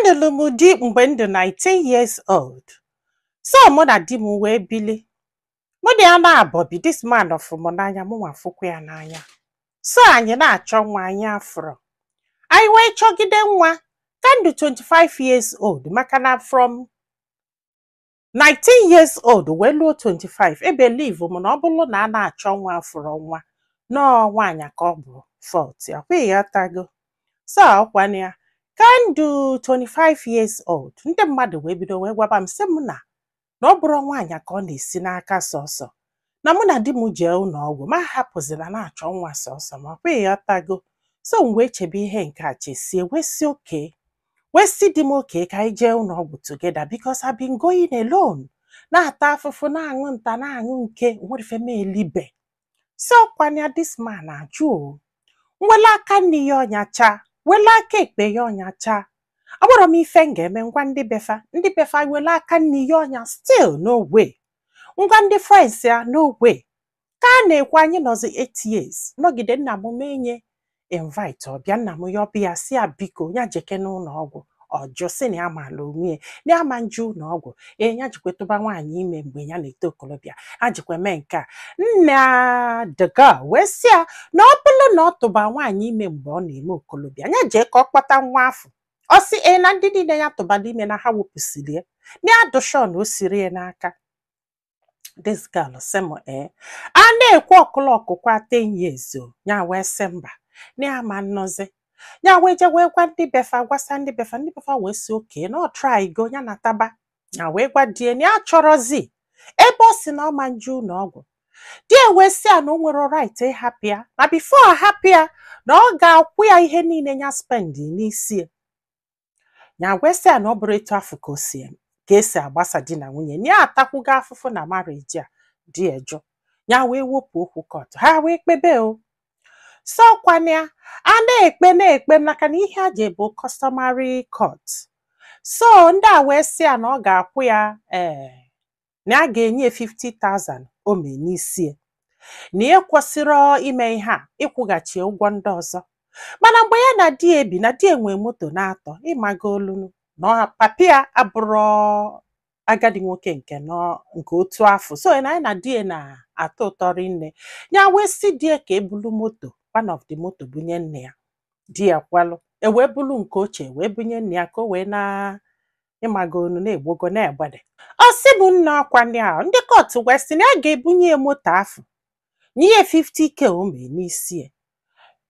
Anụlụ m di mgbe m dị 19 years old. So mụ na di m wee bili. Mụ na ya na-abọbi, this man fụ m n'anya, mụ nwa fụkwa ya n'anya. So anyị na-achọ nwa, anyị afụrọ. Anyị wee chọgide nwa ka m dị 25 years old, maka na from 19 years old wee luo 25, e believe m na ọ bụrụ na a na-achọ nwa afụrọ nwa, nọọ nwaanyị ka ọ bụ fault ya kwa, ịghọtago? So ọkwanụ ya ka m dị 25 years old, ndị mmadụ wee bido wee gwaba m, sị m na ọ bụrụ nwaanyị ka ọ na-esi n'aka sọsọ, na mụ na di m jee ụlọ ọgwụ, ma hapụzila na-achọ nwa sọsọ ma kwa, ịghọtago? So m wee chebe ihe nke a, chesie, wee sị okay, wee sị di m okay, ka anyị jee ụlọ ọgwụ together, because I've been going alone, na-ata afụfụ, na-aṅụ nta, na-aṅụ nke nwere ife m elibe. So kwanya this man ajụ o nwele aka nne ya ọnyacha, wele aka ekpe ya ọnyacha. Agbọrọ m ife m ga-eme. Ngwa, ndị befa, ndị befa wele aka nne ya ọnya, still no way. Ngwa, ndị friends ya, no way. Ka a na-ekwu, anyị nọzi 8 years nọgide. Nna m menye invite ọbịa, nna m ya ọbịa, si ya biko, ya jeke n'ụlọ ọgwụ. Ọjụ, sị na ya maala onwe ya, na ya ma nje ụlọ ọgwụ. Ee, ya jikwa tụba nwaanyị ime mgbe ya na-eto okolobịa, ha jikwa mee nke a. Nna the girl wee sị ya na ọ bụrụ na ọ tụba nwaanyị ime mgbe ọ na-eme okolobịa, ya jee ka ọ kpọta nwa afọ. Ọ sị ee, na ndị niile ya tụbara ime na ha wepụsiri ya, na ya dụshọ na o siri ya n'aka. This girl sị m ee, a na-ekwu ọkụlọkụkwa 10 years o. Ya wee sị mba, na ya ma nnọzi. Ya wee je wee gwa ndị befa, gwasa ndị befa, ndị befa wee sị okay, na ọ try go, ya na taba. Ya wee gwa die na ya chọrọzi, ebe ọ sị na ọ ma nje ụlọ ọgwụ. Di ya wee sị ya na o nwere right ịhapụ ya, na before ọ hapụ ya, na ọ ga-akwụ ya ihe niile ya spend n'isi ya. Ya wee sị ya na ọ bụrụ etu afọ ka o si ka esi agbasa di na nwunye, na ya atakwugo afụfụ na marriage a. Di ejụ. Ya wee wepụ okwu court, ha wee kpebe o. So kwana ya a na-ekpe na-ekpe, maka na ihe a ji bụ customary court. So ndị a wee sị ya na ọ ga-akwụ ya, ee, na a ga-enye ya 50,000 o mee n'isi ya, na ya kwesịrị ime ihe a, ịkwụghachi ụgwọ ndị ọzọ. Mana mgbe ya na di ya bi, na di ya nwee moto na-atọ, ịmago olunu na papi ya abụrụ agadi nwoke nke nọ nke otu afọ. So na ya na di ya na-atọ ụtọ rinne. Ya wee sị di ya ka ebulu moto, one of the moto, bunye nne ya. Di ya kwalụ, e wee bulu nke ochie wee bunye nne ya, ka o wee na ịmago onu na-egbogo na-egbede. Ọ sị bụ nna, ọkwa ndị ahụ ndị court wee sị na ya ga-ebunye ya moto afọ, nye ya 50K o mee n'isi ya.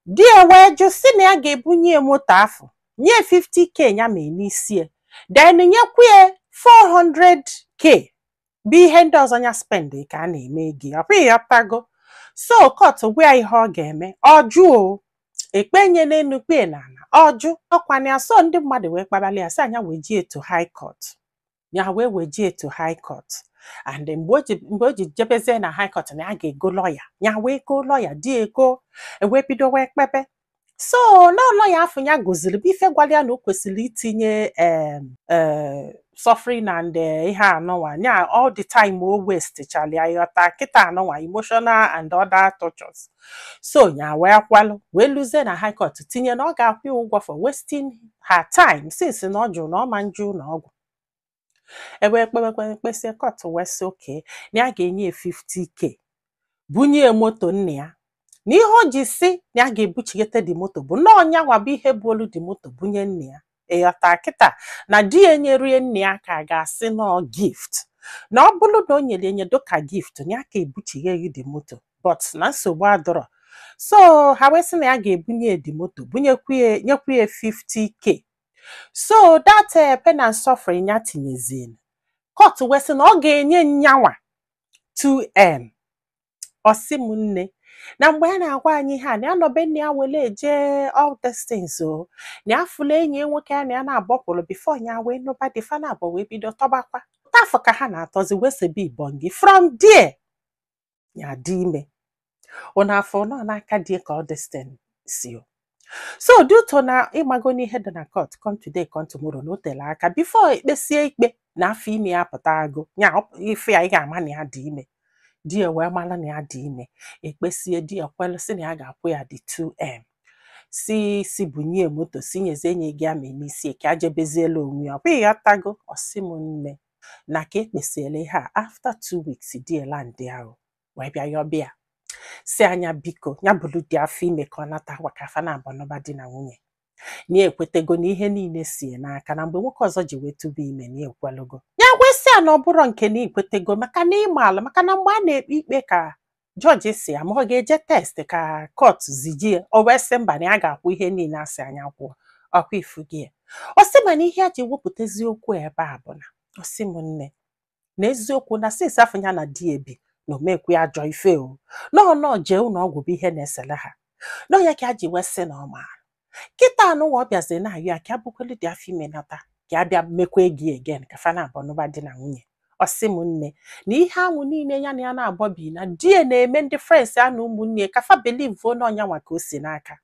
Di ya wee jụ, sị na ya ga-ebunye ya moto afọ, nye ya 50K ya mee n'isi ya, then nyekwu ya 400K bụ ihe ndị ọzọ ya spend ka a na-eme ego ya kwa, ịghọtago? So court gwa ya ihe ọ ga-eme, ọ jụ o ekpe nye n'elu, kpee n'ala, ọ jụ. Ọkwana ya. So ndị mmadụ wee kpabalị ya, sị anya wee ji etu high court. Ya wee weji etu high court, and mgbe o ji jebezie na high court, na ya ga-ego lọya. Ya wee go lọya, di ego, ewee bido wee kpebe. So na lọya afọ ya goziri bụ ife gwara ya na o kwesịrị itinye suffering and ihe anụnwa nya, all the time o waste chali ya, ịghọta kịta anụnwa, emotional and other tortures. So ya wee kwalụ, wee luzie na high court, tinye na ọ ga-akwụ ya ụgwọ for wasting her time, since na ọ jụrụ na ọ ma njụ ụlọ ọgwụ. Ebe ekpebekwe mkpesị, court wee sị okay, na ya ga-enye ya 50K, bunye ya moto nna ya. Na ihe o ji si na ya ga-ebuchighete di moto bụ na ọnyanwa bụ ihe bụ olu di moto bunye nna ya, ịghọta kịta? Na di ya enyerie nna ya ka a ga-asị nọọ gift, na ọ bụrụ na o nyere enye dịka gift, na ya ka ebuchigheghị di moto, but na nsogbu adọrọ. So ha wee sị na ya ga-ebunye di moto, bunyekwu ya, nyekwu ya 50K. So that pain and suffering ya tinyeziri, court wee sị na ọ ga-enye nyanwa 2M. Ọ sị m nne, na mgbe ya na-agwa anyị ihe a, na ya nọbe nne ya were eje all these things o, na ya fụlụ enyi ya nwoke ya na ya na-agbọkwụrụ before ya wee nụba di fa na-abọ, wee bido tọbakwa afọ ka ha na-atọzi, wee sebe ibongi. From there ya dị ime. Ụna afọ nọ n'aka di ka all this thing si o. So due to na ịmago n'ihe dị na court, come today, come tomorrow, na o tere aka before ekpesie ikpe, na afọ ime ya pụta agụ ya ife ya, ị ga-ama na ya dị ime. Di ya wee mara na ya dị ime. Ekpesie, di ya kwelu, sị na ya ga-akwụ ya dị 2M. Si bunye moto, si nyezie enyi gị ama n'isi ka ajebeziela onwe ya. Ọ bụ ịghọtago? Ọsị m nne, na ka ekpesiela ihe a, after 2 weeks di land ahụ wee bịa yọbịa, si anya biko, ya bụrụ dị afọ ime ka ọ nata akwa ka afa na-abụ nọba di na nwunye, na ya ekwetego na ihe niile si ya n'aka, na mgbe nwoke ọzọ ji wee tụba ime na ya ekwelugo. Ya gwesị ya na ọ bụrụ nke na ikwetego, maka na ịma ala, maka na mgbe a na-ekpe ikpe ka jọji si ya ma ọ ga-eje test ka court zijie, o wee sị mba, na ya ga-akwụ ihe niile asị anya kwụọ ọkwa ifu gị ya. Ọ sị mana ihe a ji wepụta eziokwu ebe a bụ na, ọ sị m nne, na eziokwu na since afọ ya na di ebi na omekwu ya ajọ ife o nọọ nọọ jee ụlọ ọgwụ bụ ihe na-esele ha nọọ ya ka a ji wee sị na ọ maara kịta anụnwa. Ọ bịazi na-ayọ ya ka abụkwelu dị afọ ime nata, ka a bịa mekwa ego again, ka fa na-abụ nụba di na nwunye. Ọ sị m nne, na ihe anwụ niile ya na ya na-agbọbi na di ya na-eme ndị friends ya na ụmụnne ya ka fa believe n'ọnya nwa ka o si n'aka,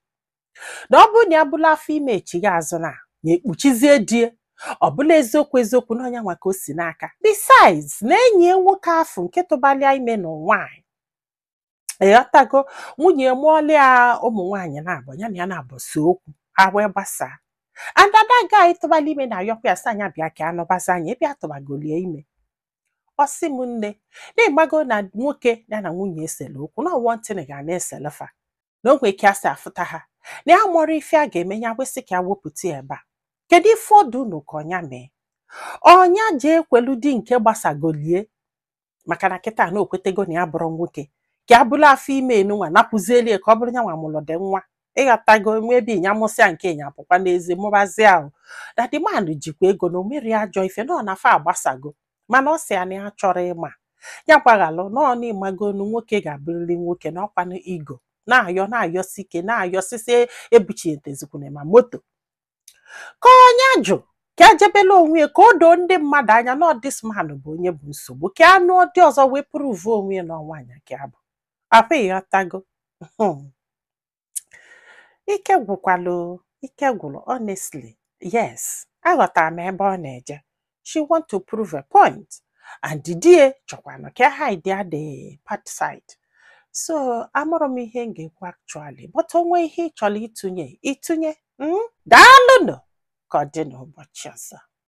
na ọ bụrụ na ya bụla afọ ime echigha azụ na ya ekpuchizie die, ọ bụla eziokwu eziokwu n'ọnya nwa ka o si n'aka. Besides, na enyi ya nwoke afụ nke tụbalịa ime na nwaanyị, ịghọtago, nwunye mụọla ya ụmụ nwaanyị na-abụ ya na ya na-abụ si okwu ha wee gbasaa, and ada guy tụbala ime na-ayọkwa ya sị anya bịa ka anụbazi anya ebe atụbagolie ime. Ọ sị m nne, na-ịgbago na nwoke ya na nwunye esele okwu na ọwọ ntịnị ga na-eselefa na o nwee ike asị afụta ha na ya mụrụ ife a ga-eme ya kwesị ka ya wepụta ya ebe a. Kedu ife ọdụ unu ka ọnya mee? Ọnya jee ekwelu di nke gbasagolie, maka na kịta na okwetego na ya bụrụ nwoke ka a bụrụ afọ ime enunwa nakwụzielie ka ọ bụrụ ya nwa mụrụ dị nwa, ịghọtago, ebe ịnya mụsịa nke ịnya pụkwa n'ezi mụbazie ahụ na the man jikwa ego na o merie ajọ ife na ọ na fa agbasago, mana ọ sị ya na ya chọrọ ịma ya gbaghalụ na ọ na ịmagonu nwoke ga-abụrịrị nwoke na ọkwanụ igo na-ayọ na-ayọsi ike na-ayọsisi ebuchietezikwana ma moto ka onye jụ ka ejebela onwe ya, ka o doo ndị mmadụ anya na this man bụ onye bụ nsogbu, ka anụ dị ọzọ wee prove onwe ya na ọnwaanyị ka abụ akwa. Ịghọtago? Ike gwụkwalụ, ike gwụrụ, honestly. Yes, aghọtara m ebe ọ na-eje. She want to prove a point and die chọkwanụ ka hide ya the bad side. So amụrụ m ihe m ga-ekwu actually, but onwe ihe ị chọrọ ịtụnye ịtụnye. Daalụnụ, ka ọ dị n'ụbọchị ọzọ.